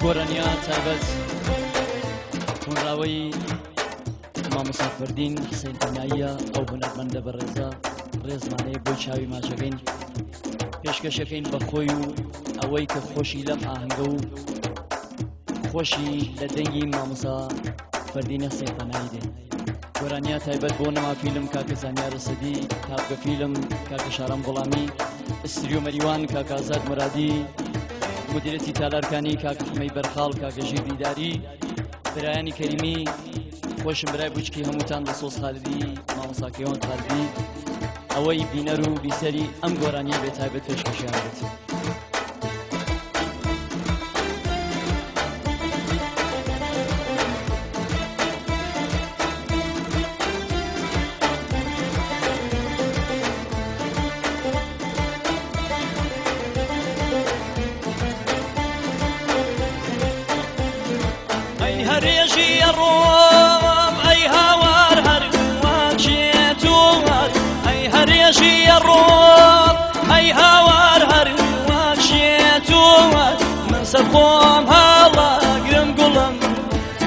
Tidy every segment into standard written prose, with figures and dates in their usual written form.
گۆرانیە تایبەت هۆنراوەی مامۆستا فەردین حسین پەناییە، ئەو هونەرمەندە بەڕێزە ڕێزمانەیە بۆی چاوی ماچەکەین پێشکەشەکەین بە خۆی و ئەوەی کە خۆشی لەم ئاهەنگە و خۆشی لە دەنگی مامۆستا فەردین حسین پەنایی دێ. گۆرانیە تایبەت بۆ نەما فیلم کاکە زانیار سەدی، تاپگە فیلم کاکە شارام غوڵامی، ئستریۆ مەریوان کاکە ئازاد مرادی، مدیرەتی تالارکانی کاکە حمەی بەرخاڵ، کاکە ژیر دیداری، برایانی کەریمی خۆشم، برای بچکی هەمووتان دڵسۆز خالدی، مامۆستا کەیوان خالدی، ئەوەی بینەر و بیسەری ئەم گۆرانیە بێ تایبەت پێشکەشیان بێت. ئەی هەرێژی ڕۆم ئەی هاوار هەر واچێتووە، ئەی هەرێژی ڕۆم ئەی هاوار هەر واچێتووە، من سەرخۆم هاڵاگرم گوڵم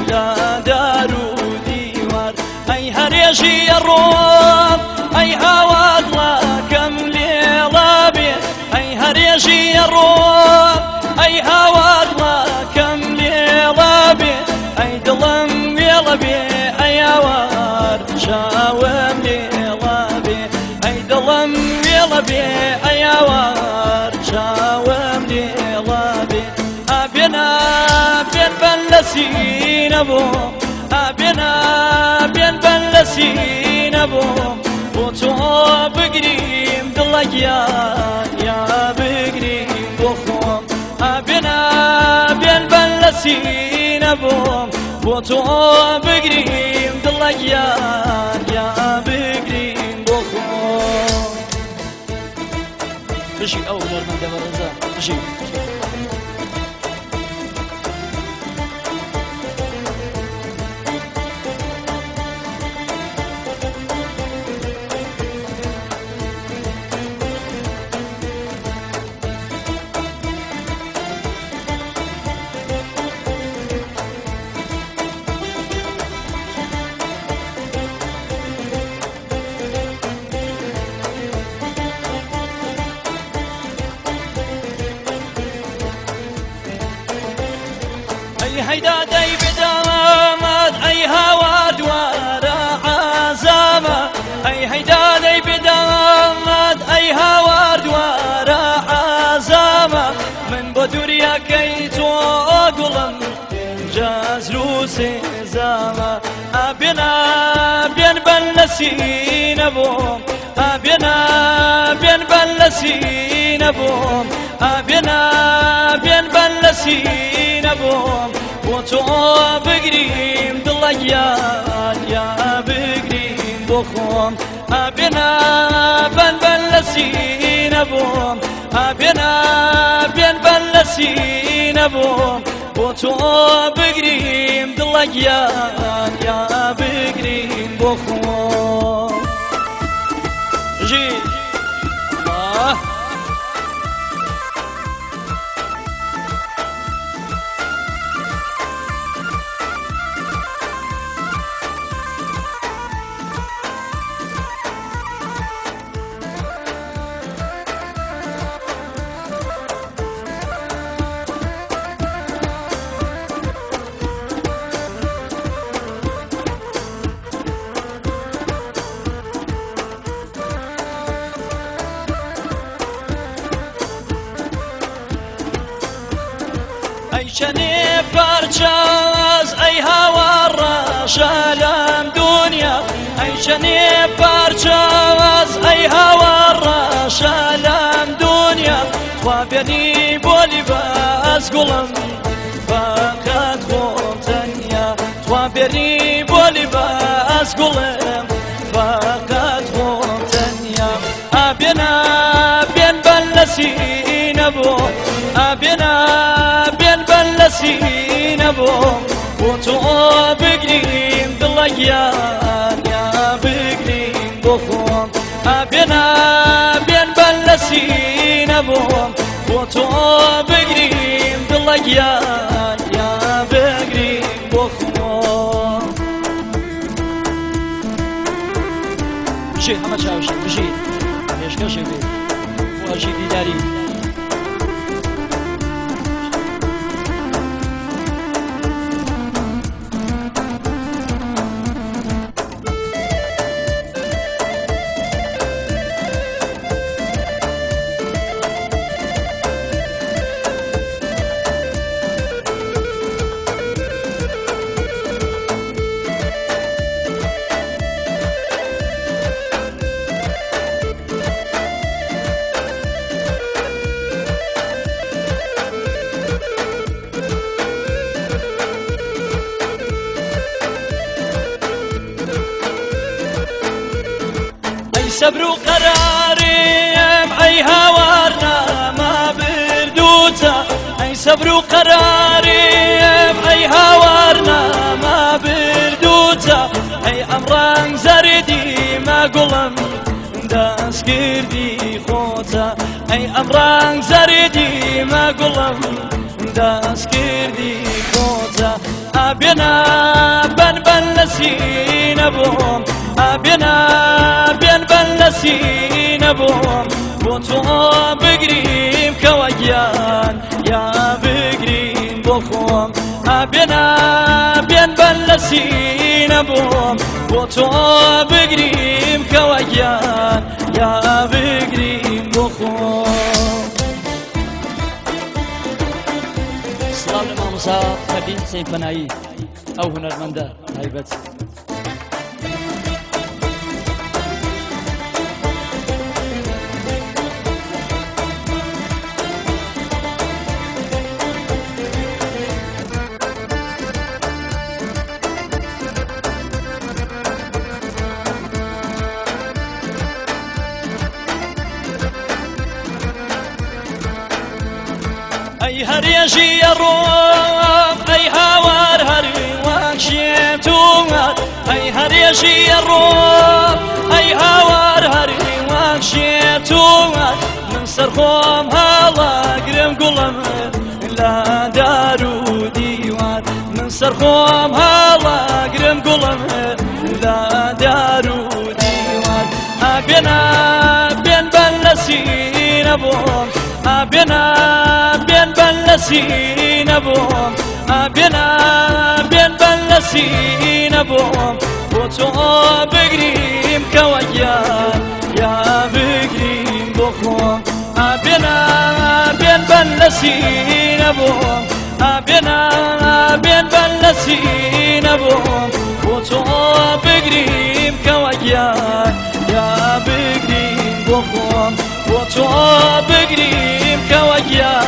لە دار و دیوار. ئەی هەرێژی ڕۆم ئەی هاوار ڵاکەم لێڵا بێ، ئەی هەرێژی ڕۆم ئەی هاوار ڵاکەم لێڵا بێ، ئەی دڵم وێڵە بێ ئەی ئاوار چاوم لێڵا بێ، ئەی دڵم وێڵە بێ ئەی ئاوار چاوم لێڵا بێ. ئابێنا بێن بەن لە سینە بۆ، ئابێنا بێن بەن لە سینە بۆ، بۆ تۆ بگریم دڵە گیان یا بگریم بۆ خۆم. ئابێنا بێن بەن لە سینە بۆم، بۆ تۆ بگریم دڵە گیان یا بگریم بۆ خۆم. بژی ئەو هونەرمەندە بەڕێزە، بژی. ئەی هەیدادەی بدامات ئەی هاوار دوارە عازامە، ئەی هەیدادەی بدامات ئەی هاوار دوارە عازامە، من بۆ دووریاکەی تۆ گوڵم جازر و سێزامە. ئابێنا بێن بەن لە سینە بۆم، ئابێنا بێن بەن لە سینە بۆم، ئابێنا بێن بەن لە سینە بۆم، بۆ تۆ بگریم دڵە گیان یا بگریم بۆ خۆم. ئابێنا بەن بەن لە سینە بۆم، ئابێنا بێن بەن لە سینە بۆم، بۆ تۆ بگریم دڵە گیان یا بگریم بۆ خۆم. بژی الله. ئەی چەنێ پارچاز ئەی هاوار ڕەشە لەم دنیا، ئەی چەنێ پارچاز ئەی هاوار ڕەشە لەم دنیا، خوا بێنی بۆ لیباس گوڵم فەقەت خۆم تەنیا، خوا بێنی بۆ لیباس گوڵم فەقەت خۆم تەنیا. ئابێنا بێن بەن لە سینە بۆ، ئابێنا بێن بەن لە سینە بۆ، بۆ تۆ بگریم دڵە گیان یا بگریم بۆ خۆم. ئابێنا بێن بەن لە سینە بۆم، بۆ تۆ بگریم دڵە گیان. بژی حەمە چاوشی بژی پێشکەشێک بێ بۆ هەرژی دیداری. ئەی سەبر و قەرارم ئەی هاوار نامە بردووتە ئەی سەبر و قەرارم ئەی هاوار نامە بردووتە ئەی ئەم ڕەنگ زەردی مە گوڵم دەستکردی خۆتە ئەی ئەم ڕەنگ زەردی مە گوڵم دەستکردی خۆتە ئابێنە بەن بەن لە سینە بۆم ئابێنە بێن بەن لە سینە بۆم بۆ تۆ بگریم کەوە گیان یا بگریم بۆ خۆم ئابێنە بێن بەن لە سینە بۆم بۆ تۆ بگریم کەوە گیان یا بگریم بۆ خۆم. سڵاو لە مامۆستا فەردین حسین پەنایی ئەو هونەرمەندە تایبەت. ئەی هەرێژی ڕۆم ئەی هاوار هەری وەک شێتوات ئەی هەرێژی ڕۆم ئەی هاوار هەری وەک شێتوات من سەرخۆم هەڵاگرم گوڵم لە دار و دیوار من سەرخۆم هەڵاگرم گوڵم لە دار و دیوار ئابێنە بێن بەن لە سینە بۆم ئابێنە بێن بەن لە سینە بۆم ئابێنە بێن بەن لە سینە بۆم بۆ تۆ بگریم کەوە گیان یا بگریم بۆ خۆم ئابێنە بێن بەن لە سینە بۆم ئابێنە بێن بەن لە سینە بۆم بۆ تۆ بگریم کەوە گیان یا بگریم بۆ خۆم بۆ تۆ بگریم کەوە گیان.